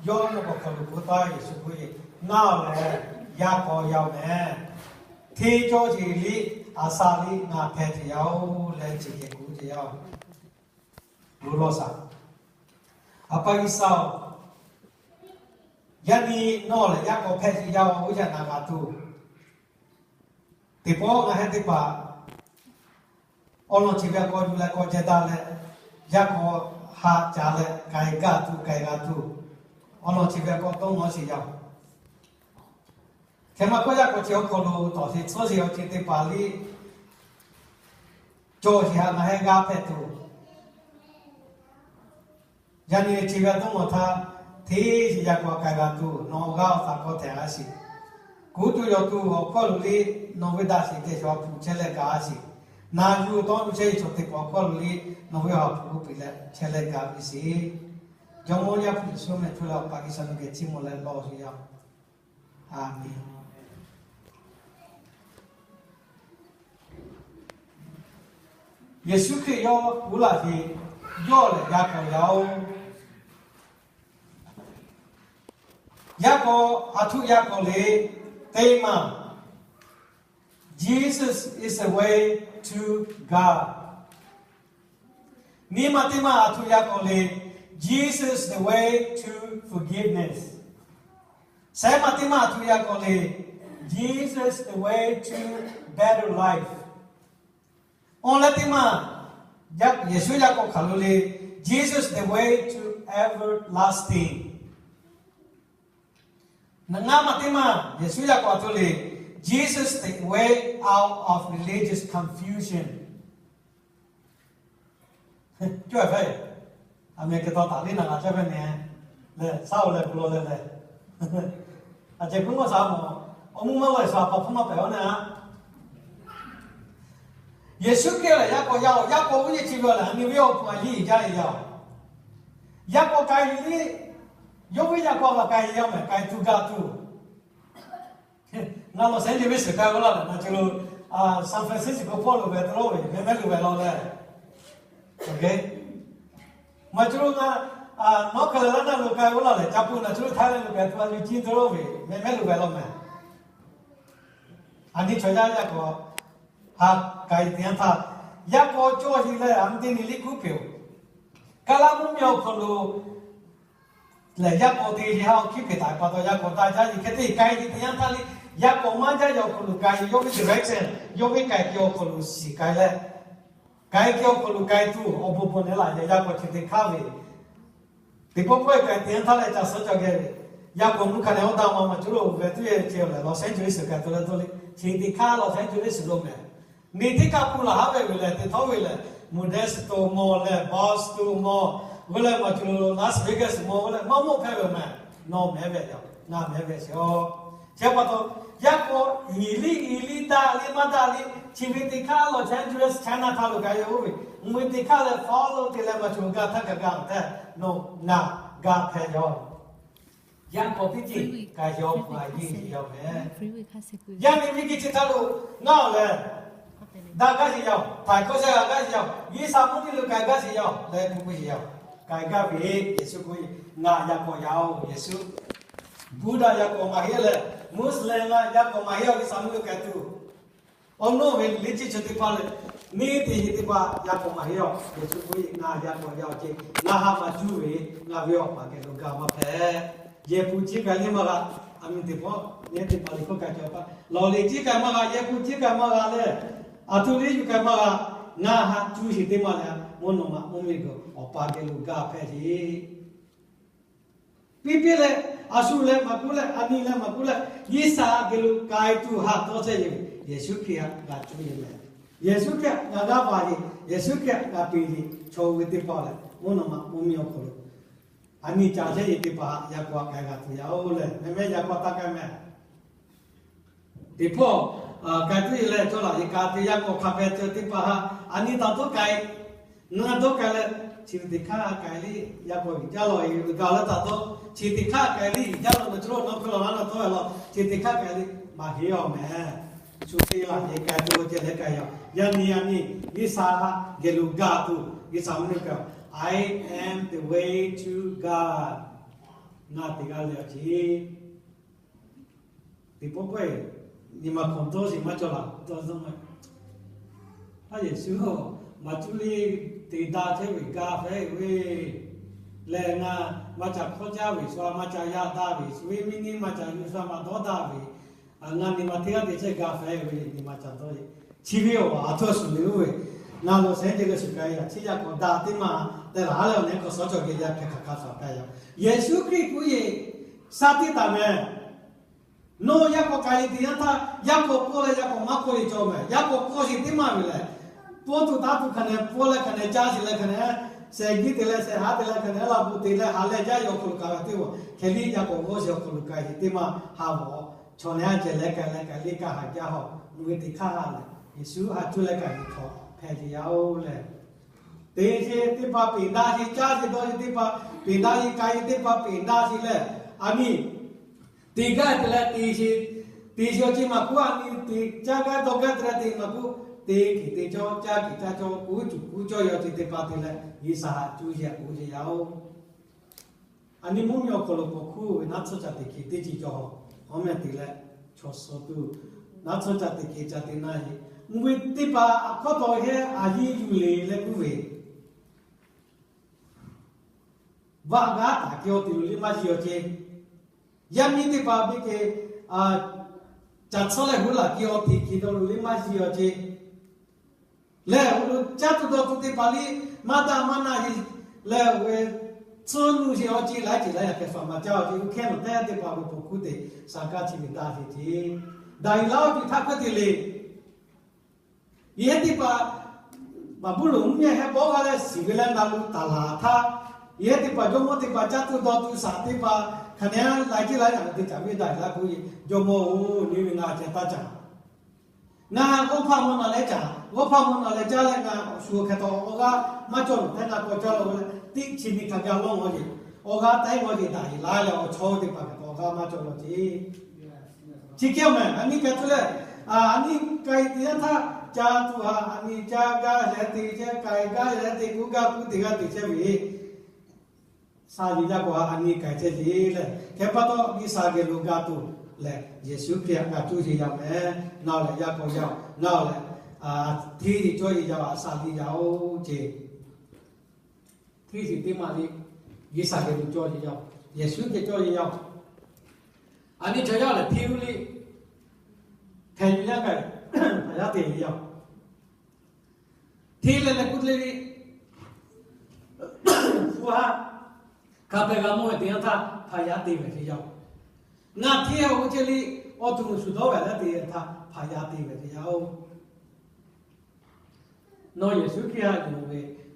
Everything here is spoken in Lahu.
Yawˇ nawˬ k'awꞈ hk'aˬ lo k'oˆ taˍ, Yeˍsuˆ k'oˆ ve, Ngaˬ lehˬ yaˇ k'aw yaˇ-oˬ mehˍ. Hteˇ cawˇ sheˍ liˇ aˬ saˍ liˇ ngaˬ hpehꞈ te yaˇ-oˬ leh, chi hk'e k'oˆ ve yoˬ. Bon lawˬ shaˍ. A pa G'uiˬsha-oˬ, yaˇ nyi nawˬ lehˬ yaˇ k'aw hpehꞈ te yaˇ-oˬ, oˇ yaˇ naˍ g'a tuˬ. Teˇ pawˆ ngaˬ heh teˇ hpaˍ awˬ lawn chi ve k'awꞈ yuˬ leh k'awꞈ jehˬ daꞈ leh, yaˇ k'aw haꞈ ca leh k'ai gaˇ tuˬ k'ai g'a tuˬ, awˬ lawn chi ve k'awꞈ dawˇ nawˇ sheˍ yaˇ-oˬ. Hk'e maˇ k'oˆ, yaˇ k'aw chi awˬ hk'aw lo tawˍ sheˍ tcuhˉ sheˍ awˬ ceuˬ teˇ hpaˍ liˇ cawˬ sheˍ haꞈ ngaˬ heh g'a hpehꞈ tuˬ. Yaˇ nyi chi ve dawˇ nawˇ htaˇ, hteˇ sheˍ yaˇ k'aw k'ai g'a tuˬ nawˬ g'aˇ awˬ htaꞈ k'awꞈ htehꞈ a sheˍ. Kuˉ tuˬ yawˬ tuˬ awˬ hkawˇ lo liˇ nawˬ ve daꞈ sheˍ kehˬ shawˍ hpu chehˇ leh gaˬ a sheˍ. Naˬ yuˬ tawˇ lo chehˇ ve chaw teˇ hpaˍ awˬ hkawˇ lo liˇ nawˬ ve haˍ hpu k'oˆ piˇ leh chehˇ leh gaˬ ve sheˍ. Jawˇmawˇ Yaˇ hpu Yeˍsuˆ mehˆ hpu leh Awˬ pa G'uiˬsha nawˬ geh chiˇ mvuh leh lawˬ sheˍ yaˇ. A menˍ. Yeˍsuˆ Hkriꞈ yawˇ kuˉ laˬ sheˍ, yawˇ lehˬ yaˇ k'aw yaˇ-oˬ. Yaˇ k'aw, aˬ htoꞈ yaˇ k'aw le, teˇ maˬ, Jesus is the way to God. Nyi ma teˇ maˬ aˬ htoꞈ yaˇ k'aw le, Jesus the way to forgiveness. Shehˉ ma teˇ maˬ aˬ htoꞈ yaˇ k'aw le, Jesus the way to better life. Awˬ leh teˇ maˬ, Yeˍsuˆ yaˇ k'aw hk'aˬ lo le, Jesus the way to everlasting. Ngaˇ ma teˇ maˬ Yeˍsuˆ yaˇ k'aw aˬ htoꞈ le, Jesus the way out of religious confusion. Cawˇ hk'e, aˬ miˍ hk'e taw taˍ liˇ naˍ g'a caˇ ve ne, lehˬ shaˉ-oˬ leh bon lawˬ leh lehˬ, aˬ cehˬ kuˉ maˇ sha mawˬ, awˬ mvuhˇ maˇ lawˬ-e shaˍ pa hpfuhˇ maˇ pehˍ-oˬ naˉ. Yeˍsuˆ Hkriꞈ lehˬ yaˇ k'aw yaˇ-oˬ, yaˇ k'aw uˉ nyi chi ve lehˬ, a nyi ve awˬ hpu a yiˇ jaˇ-e yaˇ-oˬ. Yaˇ k'aw k'ai liˇ, yawˇ ve yaˇ k'aw g'a k'ai yaˇ mehˍ, k'ai tuˬ gaˬ tuˬ. Ngaˬ Los Angeles k'ai g'aˇ laˇ lehˬ, maˬ ceuˬ lo San Francisco pawˆ lo ve tawˇ ve mehˆ mehˆ lo ve law leh, maˬ ceuˬ lo ngaˬ North Carolina lo k'ai g'aˇ laˇ lehˬ, ca pu naˬ ceuˬ lo Thailand lo k'ai tuˬ a ve ciˇ tawˇ ve mehˆ mehˆ lo ve law mehˍ. A nyi chaw yaˇ yaˇ k'aw ha k'ai te yanˇ htaˇ, yaˇ k'aw cawˇ sheˍ leh a nyi teˇ nyi liˇ kuˉ peˬ-oˬ. Kaˇ laˇ mvuhˇ miˬ awˬ hk'aw lo lehˬ, yaˇ k'aw te sheˍ ha awˬ hkiˉ peˬ taˍ pa taw, yaˇ k'aw daꞈ jaˇ ve hk'e te k'ai ve teˇ yanˇ htaˇ liˇ, yaˇ k'aw maˇ jaˇ ve awˬ hk'aw lo k'ai, yawˇ ve direction, yawˇ ve k'ai ve awˬ hk'aw lo shiˍ k'ai leh, k'ai ve awˬ hk'aw lo k'ai tuˬ awˬ bon bon nehˬ laˬ yaˇ, yaˇ k'aw chi teˇ hk'aˇ ve teˇ pawˆ pawˆ k'ai te yanˇ htaˇ leh ca suhˉ ca geh ve, yaˇ k'aw mvuhˇ hkanˇ leh awˬ daꞈ ma maˬ ceuˬ lo ve tuˬ yehˬ ceh lehˬ, Los Angeles k'ai tuˬ leh dawˇ le, chi teˇ hk'aˇ Los Angeles lo mehˍ. Miˬ teˇ hk'aˇ pu laˬ haˉ ve ve lehˬ, teˇ htawˇ ve lehˬ, Modesto mall leh Boston mall, g'uˇ leh maˬ ceuˬ lo Las Vegas mall g'uˇ leh maˇ mawˬ hpehꞈ ve mehˍ. Nawˬ mehˍ ve yaˇ, ngaˬ mehˍ ve sheˍ-oˬ. Chi pa taw, yaˇ k'aw yiˍ liˇ yiˍ liˇ daꞈ liˇ maˇ daꞈ liˇ, chi ve teˇ hk'aˇ Los Angeles Chinatown lo k'ai ve oˇ ve, mvuhˇ miˬ teˇ hk'aˇ leh far lo te leh maˬ ceuˬ lo gaˇ htaˇ kaꞈ gaˇ tehꞈ nawˬ ngaˬ gaˇ hpehꞈ yaˇ-oˬ. Yaˇ k'aw teˇ ceuˬ k'ai yaw pa yeˇ yaw mehˍ. Yaˇ miˇ miˇ geh chi htaˇ lo ngaˬ lehˬ daꞈ gaˇ sheˍ yaˇ-oˬ, htaiˍ hkawˇ shehˆ g'a gaˇ sheˍ yaˇ-oˬ, G'uiˬsha mvuhˇ miˬ lo k'ai gaˇ sheˍ yaˇ-oˬ leh k'oˆ ve sheˍ yaˇ-oˬ. K'ai gaˇ ve Yeˍsuˆ k'oˆ ve, Ngaˬ yaˇ k'aw yaˇ-oˬ Yeˍsuˆ. Buddha yaˇ k'aw maˇ heˆ leh, Muslim yaˇ k'aw maˇ heˆ, G'uiˬsha mvuhˇ miˬ lo k'ai tuˬ awˬ nawˉ ve liꞈ chi chi teˇ hpaˍ lehˬ, neˇ teˇ heˆ teˇ hpaˍ yaˇ k'aw maˇ heˆ-oˬ. Yeˍsuˆ k'oˆ ve, Ngaˬ yaˇ k'aw yaˇ-oˬ ce, ngaˬ haꞈ maˇ juˇ ve, ngaˬ ve Awˬ pa geh lo gaˇ maˇ hpehꞈ. Yehˬ hpu ciˉ k'ai liˇ maˇ g'a. A miˍ teˇ hpaˍ, neˇ teˇ hpaˍ liꞈ hkawˇ k'ai cawˬ pa, lawˬ liꞈ ciˉ k'ai maˇ g'a, yehˬ hpu ciˉ k'ai maˇ g'a leh, aˬ htoꞈ liˇ yuˬ k'ai maˇ g'a. Ngaˬ haꞈ juˇ sheˍ teˇ maˇ leh, mvuhˇ naw ma mvuhˇ miˬ geh Awˬ pa geh lo gaˇ hpehꞈ ce. Piˇ piˇ leh, a shu leh maˇ k'oˆ leh, a nyi leh maˇ k'oˆ leh, G'uiˬsha geh lo k'ai tuˬ haꞈ dawˇ chehˇ ve Yeˍsuˆ Hkriꞈ htaꞈ g'a cuˇ ve mehˍ. Yeˍsuˆ Hkriꞈ htaꞈ g'a g'a vaˬ ve, Yeˍsuˆ Hkriꞈ htaꞈ g'a peꞈ ve chaw oˇ ve teˇ hpaˍ lehˬ, mvuhˇ naw ma mvuhˇ miˬ awˬ hk'aw lo a nyi ca chehˇ ve teˇ hpaˍ htaꞈ yaˇ k'aw k'ai g'a tuˬ yaˇ-oˬ leh, mehˍ mehˍ yaˇ k'aw taˇ k'ai mehˍ. Teˇ hpawˇ k'ai tuˬ ve leh, cawˇ laˬ ve ka te yaˇ k'aw hk'a hpehꞈ ceh teˇ hpaˍ htaꞈ a nyi taˍ tawˉ k'ai, ngaˬ tawˉ k'ai leh, chi ve teˇ hk'aˇ k'ai liˇ yaˇ k'aw uiˍ jaˇ law, e gaˬ leh taˍ tawˉ, chi teˇ hk'aˇ k'ai liˇ uiˍ jaˇ law, na cawˇ law na hkui law na tawˉ ve law, chi teˇ hk'aˇ k'ai liˇ maˇ heˆ-oˬ mehˍ. Shu te laˬ ve k'ai tuˬ ceh leh k'ai yaˇ-oˬ. Yaˇ nyi yaˇ nyi G'uiˬsha geh lo gaˇ tuˬ G'uiˬsha mvuhˇ miˬ k'ai, I am the way to God. Ngaˬ teꞈ g'a leh awˬ ceˇ. Teˇ pawˆ pawehˇ nyi ma hk'awꞈ dawˇ sheˍ maˇ cawˬ laˬ dawˇ dawˇ ma. Aˉ Yeˍsuˆ-oˬ, maˍ cuˇ le teꞈ daꞈ chehˇ ve gaˇ hpehꞈ ve lehˬ, ngaˬ maˇ caꞈ hk'awˇ jaˇ ve shu-a, maˇ caꞈ yaꞈ daꞈ ve shu ve miˇ niˇ maˇ caꞈ yuˬ shu-a maˍ dawˇ daꞈ ve, ngaˬ nyi ma teˇ g'aˇ te chehˇ gaˇ hpehꞈ ve nyi ma caꞈ dawˇ ve. Chi ve awˬ aˬ htoꞈ shuˍ ve oˇ ve, ngaˬ lawˬ shehˍ ce g'a shuˍ k'ai yaꞈ, chi yaꞈ k'awꞈ daꞈ teˇ maˬ tehꞈ laˬ leh awˬ nehˬ k'awꞈ suhˉ cawˬ geh yaˇ hpehꞈ hk'aˬ hk'aˬ suhˍ k'ai yaꞈ. Yeˍsuˆ Hkriꞈ kuˉ yeˬ sha tiˇ taˍ mehˍ. Nawˬ yaˇ k'awꞈ k'ai ve teˇ yanˇ htaˇ, yaˇ k'awꞈ pawˇ leh yaˇ k'awꞈ maˇ pawˇ ve cawˬ mehˍ. Yaˇ k'awꞈ pawˇ sheˍ teˇ maˬ ve lehˬ, pawˇ tuˬ taˇ tuˬ hk'aˬ nehˬ pawˇ leh hk'aˬ nehˬ caˇ sheˍ leh hk'aˬ nehˬ, shehˍ giˇ te leh shehˍ haˉ te leh hk'aˬ nehˬ laˇ pu te leh ha leh jaˇ ve awˬ hk'aw lo kaꞈ ve teˇ g'aˇ hk'e le yaˇ k'awꞈ g'awˇ sheˍ awˬ hk'aw lo k'ai sheˍ teˇ maˬ ha vawˬ. Chaw nehˬ a ceh leh k'ai leh k'ai le kaˇ haˍ jaˇ haw, mvuhˇ ve teˇ hk'aˇ ha lehˬ Yeˍsuˆ ha cuˇ leh kaꞈ nyi hk'awꞈ hpehꞈ ve yaˇ-oˬ lehˬ, te sheˍ teˇ hpaˍ peꞈ daꞈ sheˍ, caˇ sheˍ dawˇ sheˍ teˇ hpaˍ peꞈ daꞈ sheˍ, k'ai ve teˇ hpaˍ peꞈ daꞈ sheˍ lehˬ, a miˬ teꞈ gaˇ te leh te sheˍ, te sheˍ awˬ ceˇ maˬ k'oˆ, a miˬ teꞈ caˇ gaˇ dawˇ gaˇ te leh te maˬ k'oˆ, te hkiˬ te cawˇ, caˇ hkiˬ caˇ cawˇ, kuˉ cuˬ kuˉ cawˇ ve awˬ ceˇ teˇ hpaˍ te leh G'uiˬsha haꞈ cuˇ sheˍ k'oˆ ve yaˇ-oˬ. A nyi mvuhˇmiˬ awˬ hk'aw lo k'awꞈ hkuˇ ve naˉ tsuhˇ ca teꞈ hkiˬ teˇ ceuˬ cawˬ, awˬ meh te leh chaw suh tuˬ naˉ tsuhˇ ca teꞈ hkiˬ ca te naˇ heˆ. Mvuhˇ ve teˇ hpaˍ aꞈ hkawˇ taw heˆ, a yiˇ yuˬ le leh kuˉ ve vaꞈ g'aˇ taˍ kehˬ awˬ teꞈ lo le maˇ shiˍ awˬ ceˇ. Yaˇ miˇ teˇ hpaˍ ve kehˬ caˬ tsuhˇ leh huˉ laˬ kehˬ awˬ teꞈ hkiˬ dawˬ lo le maˇ shiˍ awˬ ceˇ. Lehˬ, awˬ lo caˇ tuˬ dawˬ tuˬ teˇ hpaˍ liˇ maˇ daꞈ maˇ na heˆ. Lehˬ, awˬ ve tsuhˇ nuˇ sheˍ awˬ ceˇ laiˉ ceuˬ laiˉ yaꞈ hk'e faˍ maˍ caˇ awˬ ceˇ, uˇ hkehˉ nawˬ teˇ teˇ hpaˍ ve pawˬ hkuˇ te shaˍ kaˇ chi ve daꞈ sheˍ ceˇ. Daꞈ e laˇ-oˆ, tuˬ htaˇ hk'oˆ te le. Yehˉ teˇ hpaˍ Baˍbuˍlonˍ mvuhˇmiˬ heh bawˆ g'a leh shiˍ ve leh na lu taˍ laˬ htaˇ, yehˉ teˇ hpaˍ jawˇmawˇ teˇ hpaˍ caˇ tuˬ dawˬ tuˬ shaˍ teˇ hpaˍ hk'aˬ nehˬ laiˉ ceuˬ laiˉ yaꞈ te caˍ ve daꞈ laˇ k'oˆ ve, Jawˇmawˇ-oˬ, nyi ve ngaˬ ceh taˇ caˇ. Ngaˬ g'awˇ hpaˇ mvuhˇ naw leh caˇ, g'awˇ hpaˇ mvuhˇ naw leh caˇ leh ngaˬ awˬ shu hk'e taw awˬ g'aˇ maˇ cawˬ nawˬ tehꞈ na k'awꞈ caˇ la ve leh, teˇ chi nyi hk'a gaˇ lawˇ ngaw yeˬ, awˬ g'aˇ taiˉ ngaw yeˬ daꞈ yeˬ laˇ leh awˬ chawˇ teˇ hpaˍ hk'e taw awˬ g'aˇ maˇ cawˬ law ceˇ. Chi hk'e-oˬ mehˬ, a nyi k'ai tuˬ lehˬ, a nyi k'ai te yanˇ htaˇ caˇ tuˬ haꞈ a nyi caˇ gaˇ leh te chehˇ, k'ai gaˇ leh te, kuˉ gaˇ kuˉ te g'aˇ te chehˇ ve sha yuˬ jaˇ k'o, a nyi k'ai chehˇ le lehˬ, hk'e pa taw G'uiˬsha geh lo ga tuˬ lehˬ, Yeˍsuˆ Hkriꞈ htaꞈ kaꞈ cuˇ sheˍ yaˇ mehˍ. Ngaˬ awˬ lehˬ yaˇ k'aw yaˇ-oˬ, ngaˬ awˬ lehˬ hteˇ ve cawˇ ve yaˇ-oˬ, a sha liˇ yaˇ-oˬ ceˇ. Hteˇ ve teˇ maˬ le, G'uiˬsha geh lo cawˇ ve yaˇ-oˬ, Yeˍsuˆ geh cawˇ ve yaˇ-oˬ. A nyi chaw yaˇ lehˬ hteˇ ve le, hpehꞈ yuˬ yaˇ kaꞈ hpaˍ yaˇ te ve yaˇ-oˬ. Hteˇ leh leh kuˉ te ve, hpu haˉ hk'a pehꞈ g'a mawˇ ve teˇ yanˇ htaˇ hpaˍ yaˇ te ve teˇ yaˇ-oˬ. Ngaˬ hteˇ-oˬ ve ceh le, awˬ tuˬ shuˍ dawˇ ve leh te htaˇ hpaˍ yaˇ te ve teˇ yaˇ-oˬ. Nawˬ Yeˍsuˆ Hkriꞈ htaꞈ yonˍ ve,